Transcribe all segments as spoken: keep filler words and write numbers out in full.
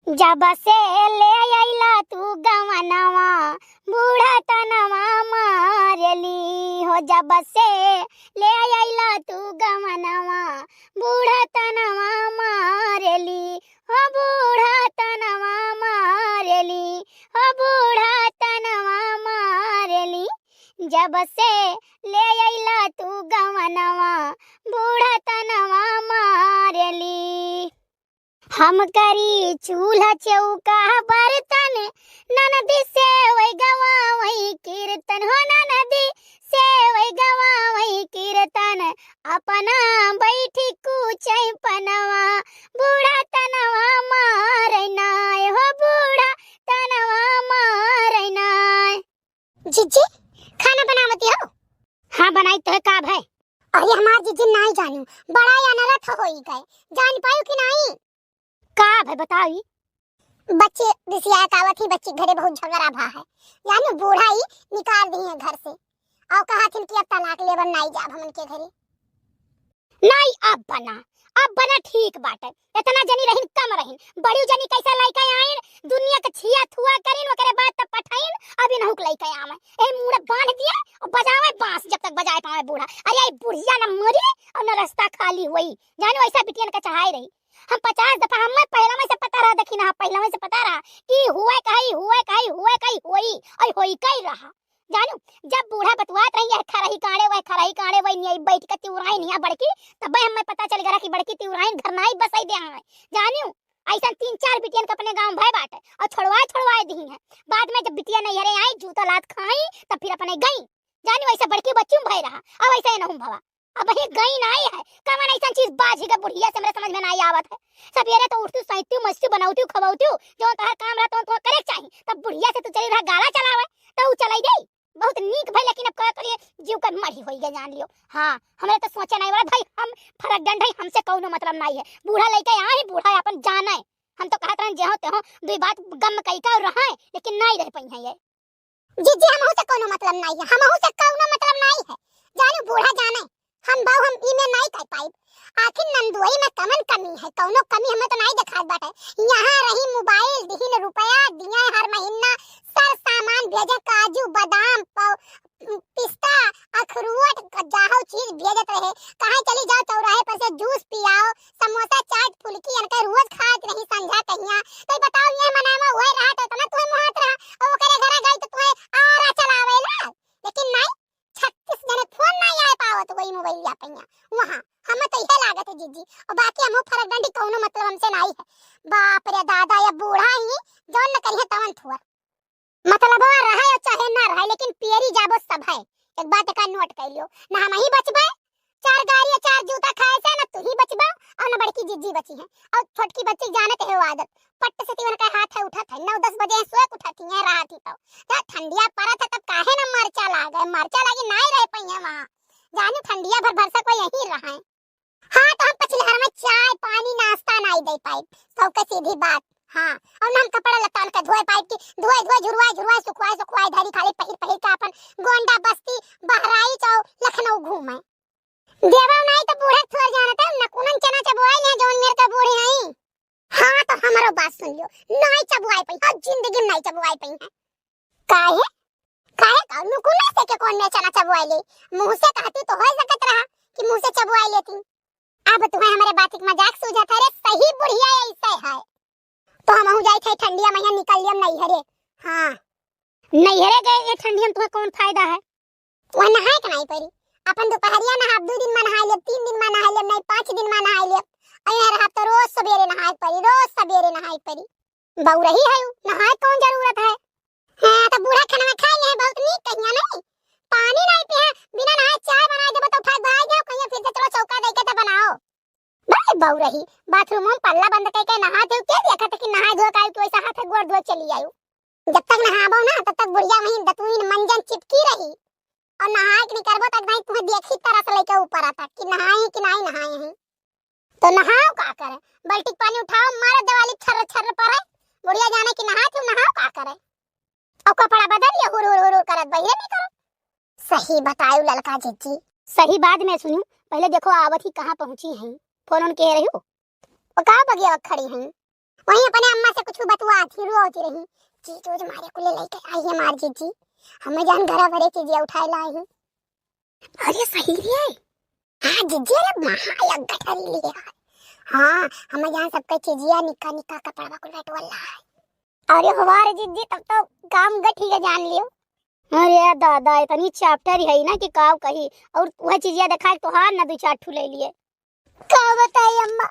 जब से ले अइला तू गवनवा, बूढ़ा तनवा मारेली हो। जब से ले अइला तू गवनवा, बूढ़ा तनवा मारेली हो, बूढ़ा तनवा मारेली हो, बूढ़ा तनवा मारेली। जब से ले अइला तू गवनवा, बूढ़ा तनवा मारेली। हम करी चूल्हा चौका बर्तन, ननदी सेवई गवावई कीर्तन हो, ननदी सेवई गवावई कीर्तन, अपना बैठी कूचै पनवा, बूढ़ा तनवा मारै नाय हो, बूढ़ा तनवा मारै नाय। जिज्जी, खाना बनावती हो? हाँ, बनाई तो है, का भय? अरे हमार जिज्जी, नाई जानू, बड़ा ही अनरथ होई गए, जान पायू कि नाई? का भय बताई? बच्चे रिसिया कावत ही, बच्ची घरे बहुत झगड़ा भा है, जानू बूढ़ा ही निकाल दी है घर से, और कहा थिन कि अब तलाक लेबन, नाई जाब हमन के घरे। नाई, अब बना, अब बना ठीक बाटे। इतना जनी रहिन, कम रहिन, बड़ी जनी कैसे लइके आइन, दुनिया के छिया थुआ करिन, ओकरे बाद तब पठाइन, अब इनहू के लइके आवे। ए मुड़ा बांध दिए और बजावे बांस, जब तक बजाए पावे बूढ़ा। अरे, ई बुढ़िया न मरी और न रास्ता खाली होई। जानो, ऐसा बिटियन के चढ़ाई रही। हम पचास दफा, हमें पहला में से पता रहा, देखी ना, पहला में से पता रहा कि हुए कही, हुए कही, हुए कही, होई, और होई कही रहा। जानू, जब बूढ़ा बतुआत रही, "यह खरही काढ़े, वह खरही काढ़े, वही नियाई बैठ के तिउराई निया बड़की," तबे हमें पता चल गया कि बड़की तिउराइन घर नाई बसाई दे हैं। जानू, ऐसन तीन चार बिटियन के अपने गांव भय बाटे और छोड़वाए, छोड़वाए दी हैं। बाद में जब बिटिया नैहरे आई, जूता लात खाई, तब फिर अपने गई। जानू, ऐसे बड़की बच्ची में भय रहा, अब ऐसे नहुम भवा। अब ही गई नाई है, कवन ऐसन चीज बाझी के बुढ़िया से हमरे समझ में नाई आवत है। सवेरे तो उठती, सैती, मस्ती बनौती, खवौती, जो तोहर काम रहा, तो तोहर करे के चाही। तब बुढ़िया से तू चली रहा गाला चलावे, तो उ चलाई गई। बहुत नीक भई, लेकिन अब का करिए, जीव का मढ़ी होई गए, जान लियो। हाँ, हमरे तो सोचे नाई वाला भाई, हम फरक डंड है, हमसे कौनो मतलब नाई है। बूढ़ा लइके आए, बूढ़ा अपन जाने। हम तो कहत रहन, जेहो तेहो दुई बात गम कई का रहे, लेकिन नाई रह पई है ये। जिज्जी, हमहू से कौनो मतलब नाई है, हमहू से कौनो मतलब नाई है। जानू बूढ़ा जाने, हम बाऊ हम ई में नाई कह पाइब। आखिर नंदुई में कमन कमी है, कौनो कमी हमें तो नाई देखात बाटे। यहाँ रही मोबाइल, दिहिन रुपया, दिए हर महीना सर सामान भेजे, काजू, बादाम, पौ-, पिस्ता, अखरोट, जाहो चीज भेजत रहे। कहे चली जाओ चौराहे पर से जूस पियाओ, समोसा, चाट, फुलकी, अनके रोज खात रही संझा कहिया। तो बताओ, ये मनावा हुए रहा तो इतना तुम्हें मुहात रहा, और ओकरे घरा गई तो तुम्हें आरा चलावे ला। लेकिन नाई, छत्तीस जने फोन नाई आए पावत वही मोबाइलिया पहिया। वहाँ हमें तो इहे लागत है जिज्जी, और बाकी हमहू फरक डंडी कौनो मतलब हमसे नाई है। बाप रे दादा, ये बूढ़ा ही जौन न करिए तवन थुअर। मतलब रहे और चाहे ना रहे, लेकिन पियरी जाबो सब है। एक बात का नोट कर लियो, ना हम ही बचबे, चार गाड़ी या चार जूता खाए से ना तू ही बचबा और ना बड़की जिज्जी बची है। और छोटकी बच्ची जानत है वो आदत, पट्ट से तीवन का हाथ है उठत है, नौ दस बजे सोए के उठत ही है, रात ही तो। तो ठंडिया परत है तब काहे ना मरचा लागे, मरचा लागे नाई रह पइहे वहाँ। जाने ठंडिया भर भर से कोई यहीं रहे। हाँ, तो हम पछिलहर में चाय, पानी, नाश्ता नाई दे पाइब। सौ के सीधी बात। हाँ, और ना हम कपड़ा लत्ता उनका धोए पाइब कि धोए, धोए, झुरवाए, झुरवाए, सुखवाए, सुखवाए, धरी खाली पहिर, पहिर के अपन गोंडा बस्ती, बहराइच और लखनऊ घूमे। देवा नाई तो बूढ़ा थोर जानत है, नकुनन चना चबवाई ले जौन मेर के बूढ़े हैं। हाँ, तो हमरो बात सुन लियो, नाई चबवाई पई, और जिंदगी में नाई चबवाई पई है। काहे? काहे का? नुकुना से के कौन में चना चबवाई ले? मुँह से कहती तो हो सकत रहा कि मुँह से चबवाई लेती। अब तुम्हें हमारे बात के मजाक सूझत है रे, सही बुढ़िया ऐसे है। तो हमहू जाइत है ठंडिया मइया निकल लियम नैहरे। हाँ। नैहरे गए ये ठंडिया में तुम्हें कौन फायदा है? वह नहाए के नाई परी। अपन दोपहरिया नहाब, दू दिन में नहाए लेब, तीन दिन में नहाए लेब, नहीं पाँच दिन में नहाए लेब। अइहे रहब तो रोज सबेरे नहाए परी, रोज सबेरे नहाए परी। बउरही है उ, नहाए कौन जरूरत है? हाँ, तो बूढ़ा खाना खा ले, बहुत नीक कहिया नहीं। पानी नहीं पिए, बिना नहाए चाय बना देबो तो उठा के भाग जाओ, कहिया फिर से चलो चौका दे के तो बनाओ। भाई बउरही, बाथरूम में पल्ला बंद करके नहा दे, के देखत कि नहाए धोए के आयु कि वैसा हाथ गोड़ धोए चली आयु। जब तक नहाबो ना, तब तक बुढ़िया वहीं दतुइन मंजन चिपकी रही। और नहाए के निकरबो तक नहीं तुम्हें देखी तरह से लेके ऊपर आता कि नहाए कि नहीं नहाए हैं। तो नहाओ का करे, बाल्टी के पानी उठाओ, मारो देवाली छर्र छर्र परे। बुढ़िया जाने कि नहाए थे, नहाओ का करे। और कपड़ा बदल लिया, हुर हुर हुर हुर करत बहिरे नहीं करो। सही बतायु ललका जिज्जी। सही बाद में सुनू, पहले देखो आवत ही कहाँ पहुँची हैं। फोन उन के रही हो? वो का बगिया खड़ी हैं? वहीं अपने अम्मा से कुछ बतुआ थी, रोज रही। चीज उज मारे कुले लेके आई है हमार जिज्जी। हमें जान घरा भरे चीजिया उठाए लाई ही। अरे सही रे। हाँ जिज्जी, अरे महा एक गठरी लिए है। हाँ, हमें जान सबके चीजिया निक्का निक्का कपड़वा कुल बटवल है। अरे हमारे जिज्जी, तब तो काम गठी का जान लियो। अरे दादा, इतनी चैप्टर है ना कि काव कही, और वह चीजिया देखा तोहार ना दो चार ठू ले लिए। का बताई अम्मा,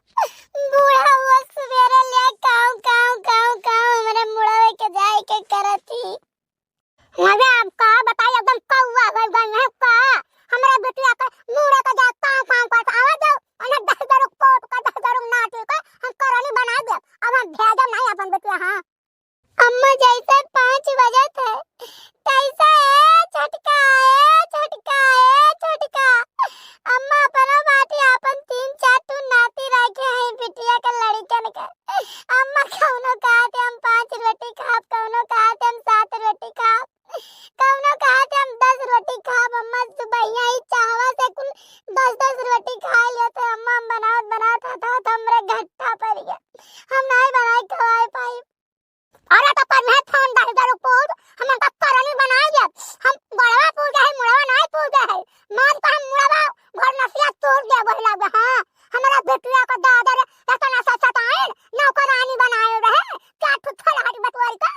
बूढ़ा वो सवेरे ले काव, काव, काव, काव हमरे मुड़वे के जाए के करत ही। मगर अब का बताई, एकदम कौआ हो गई है का। हमरे बेटिया के मुड़े के जाए काव, काव करत आवा दो, उन्हें दस दरुक पोट का, दस दरुक नाटी का हम करनी बनाई दे। अब हम भेजब नहीं अपन बेटिया, हाँ। अम्मा जैसे पाँच बजे थे, तैसे ए छोटका, ए छोटका, ए छोटका। अम्मा अपना बाटी आपन तीन चार ठू नाती रखे हैं बिटिया के लड़कन के। अम्मा कौनो कहा थे हम पाँच रोटी खाब, कौनो कहा थे हम सात रोटी खाब, कौनो कहा थे हम दस रोटी खाब। अम्मा सुबहिया ही चाहवा से कुल दस दस रोटी खा लेते। अम्मा हम बनावत बनावत हथवा तो हमरे घट्टा पड़ गया, हम नहीं बनाए खवाए पाई। अरे तो पर मैं फोन दस दरुक पूत, हम उनका करनी बनाए दिया। हम गड़वा पूत है, मुड़वा नहीं पूत है। मार का हम मुड़वा घर नसिया तोड़ दिया वही लगे। हाँ, हमारा बेटिया को दादा रे इतना सा सताइन, नौकरानी बनाए रहे, क्या ठुठल हट बटवारी का।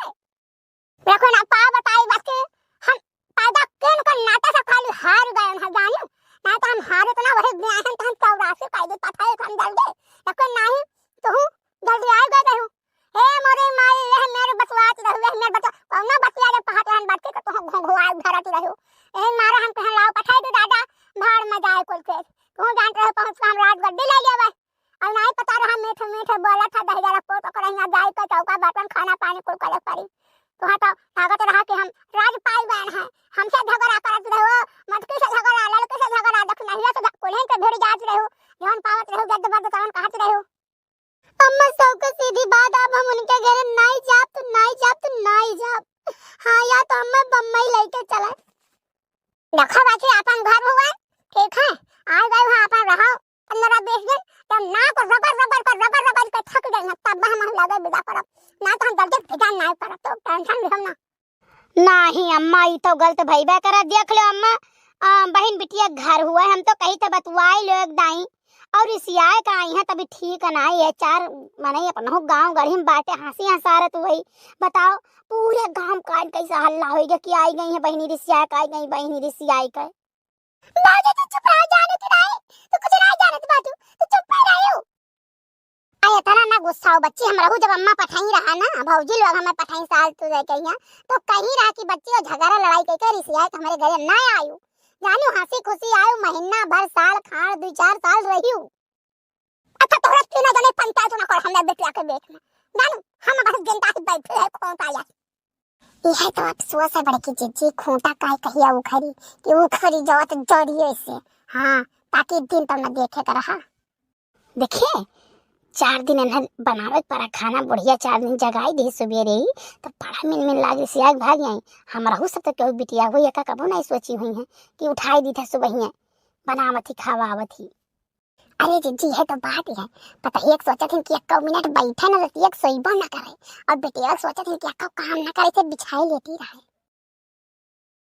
देखो ना, का बताई बस के हम पैदा केन का नाता से खाली हार गए हैं, जानियो। ना तो हम हारे तो ना वही ब्याहन तो हम चौरासी पैदे पठाए हम जल्दी। लेकिन नहीं, तू जल्दी आ गए रहू। हे मोरे माई, यह मेरे बतवात रहू, यह मेरे बतवा, कौना बतिया रे पहाटे हम बच्चे को तू घुघुआ धरत रहू। यही मारे हम कहे लाओ पठाई दे दादा, भाड़ में जाए कुल से। तू जानत रहे पहुँच के हम रात गड्डी ले लेवे। और नहीं पता रहा मीठे मीठे बोला था दहिजरा पोत ओकरे यहाँ जाए के चौका बर्तन खाना पानी कुल करे पड़ी। तुहा तो लागत रहा कि हम राज पाई गए हैं। हमसे झगड़ा करत रहो, मटकी से झगड़ा, लड़की से झगड़ा, देख नहीं से झ-, कुल्हिन पे भिड़ जात रहो, जौन पावत रहो गद्द बद्द तवन कहत रहो। अम्मा सबके सीधी बात, अब हम उनके घरे नहीं जाब, तो नहीं जाब, तो नहीं जाब। हाँ, या तो अम्मा बम्बई लेके चला। देखो बाकी अपन घर हुआ, ठीक है, आ गए वहाँ अपन रहो पन्द्रह बीस दिन, जब नाक रगड़ रगड़ कर, रगड़ रगड़ के थक गई ना, तब हम लगे विदा करब, ना तो हम जल्दी विदा नहीं करब, तो टेंशन भी हम ना। नाही अम्मा, ई तो गलत भइबे करे। देख लो अम्मा, आ, बहिन बिटिया घर हुआ, हम तो कही थे बतुआई लो एक दाई, और रिसियाए का आई है तभी ठीक है ना, ये चार मने अपनहु गाँव गढ़ी में बाटे, हँसी हँसारत हुई। बताओ, पूरे गाँव का आज कैसा हल्ला होई गया कि आई गई है बहिनी रिसियाए का, आई गई बहिनी रिसियाए का। बाबूजी, तू चुप रहो, जाने तू नहीं, तू कुछ नहीं जानत बाटू, तू चुप ही रहो। अरे इतना ना गुस्सा हो बच्ची, हम रहू जब अम्मा पठाई रहा ना, भौजी लोग हमें पठाई साल तू जाके यहाँ, तो कही रहा कि बच्ची वो झगड़ा लड़ाई करके रिसियाए तो हमारे घरे ना आयु, जानियो हँसी खुशी आयु, महीना भर साल खाड़ दो चार साल रहियो। अच्छा तोहरा तीनों जने पंचायत ना कर हमरे बेटिया के बेच में, जानियो हम बस जिंदा ही बैठे है खोंटा या। यह तो अफसोस है बड़की जिज्जी, खूंटा काय कहिया उखरी कि उखरी जवत जरिए से। हाँ, ताकि दिन तो न देखे के रहा। देखे, चार दिन इन्हें बनावे के पड़ा खाना बढ़िया, चार दिन जगाई दे सुबेरे ही, तो बड़ा मिन मिन लागे, सियाग भाग आई। हमरहू सब तो केहू बिटिया हुई, एका कबो नहीं सोची हुई है कि उठाई दी थे सुबहिए, बनावत ही, खावावत ही। अरे जिज्जी, यह तो बात ही है। पता ही एक सोचत हन कि एक्को मिनट बैठे न रहती, एक सोइबो न करे। और बेटिया सोचत हन कि एक्को काम न करे, से बिछाई लेती रहे।